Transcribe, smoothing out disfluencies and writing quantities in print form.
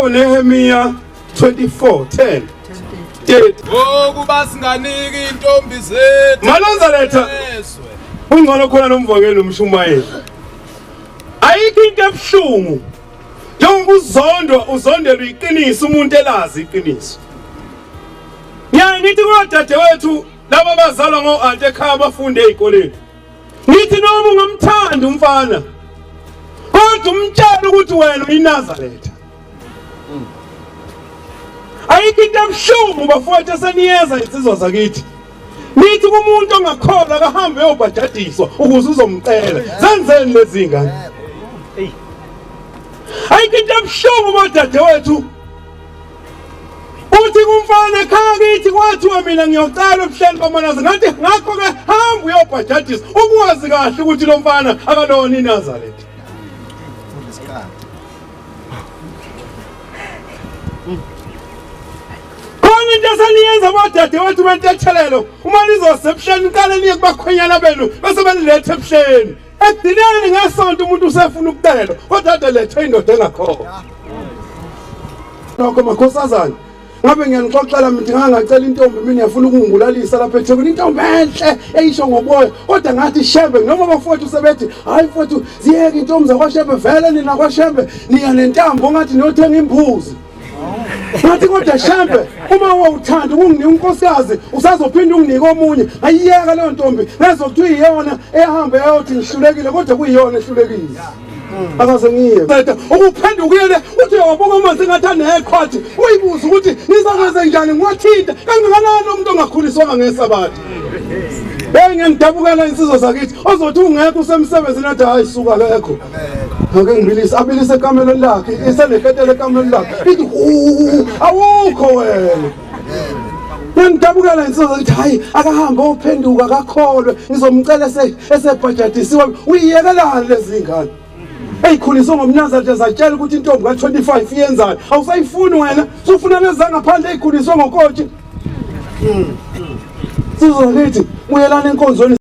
uNehemiya 24:10. 30. Ngokuba singaniki intombi zethu Manazaretha ezwe. Kungcono khona nomvangeli nomshumayeli. Ayikho into ebuhlungu njengoba uzondwa uzondelwa iqiniso umuntu elazi iqiniso. Ngiyaye ngithi kodadewethu laba bazalwa ngo-anti ekhaya bafunde ey'koleni. Ngithi noma ungamthanda umfana kodwa umtshele ukuthi wena uyiNazaretha. Ayikho into ebuhlungu bafowethu eseniyeza insizwa zakithi. Nithi kumuntu ongakholwa akahambe uyobhajadiswa ukuze uzomcela. Zenzeni lezi ngane? Ayikho into ebuhlungu bodadewethu. Uthi kumfana ekhaya kithi kwathiwa mina ngiyocela ebuhleni bamanazi ngathi ngakho ke hamba uyobhajadiswa ukwazi kahle ukuthi lo mfana akalona iNazaretha. Khona into eseniyenza bodadewethu bentethelelo uma nizose ebuhleni niqale niye kubakhwenyana benu bese beniletha ebuhleni. Ekugcineni ngesonto umuntu usefuna ukucelwa kodwa ade lethe indoda engakhona. Lokho makhosazana ngabe ngiyanixoxela mina ngangacela intombi mina yafuna ukungibulalisa lapha eThekwini intombi enhle eyisho ngoboya kodwa ngathi shembe noma bafowethu sebethi hayi mfowethu ziyeke intombi zakwaShembe vele nina kwaShembe niya nentambo ngathi niyothenga imbuzi ngathi kodwa Shembe uma wawuthanda ukunginika unkosikazi usazophinda unginike omunye ayiyeka leyo ntombi ngezwa kuthiwa iyona ehamba yayothi ngihlulekile kodwa kuyiyona ehlulekile akaze ngiye qeda ukuphenduka uyele uthi uyawabuka amanzi engathi aneqhwathi uyibuze ukuthi ngizakwenze njani ngiwathinta kangakanani lo muntu ongakhuliswanga ngesabatha. Hey ngiyangidabukela insizwa zakithi ozothi ungekho usemsebenzini athi hayi suka akekho. Ake ngibilise abilise ekamelweni lakhe iseneketele ekamelweni lakhe ithi awukho wena. Ngiyangidabukela insizwa zakithi hayi akahambe ophenduka akakholwe ngizomcela esebhajadisiwe uyiyekelani lezi ngane. Eyikhuliswe ngomnazaretha zatshela ukuthi intombi ka-25 iyenzani awusayifuni wena sufuna lezi zangaphandle eyikhuliswe ngokotshi. Sizwa kithi buyelani enkonzweni.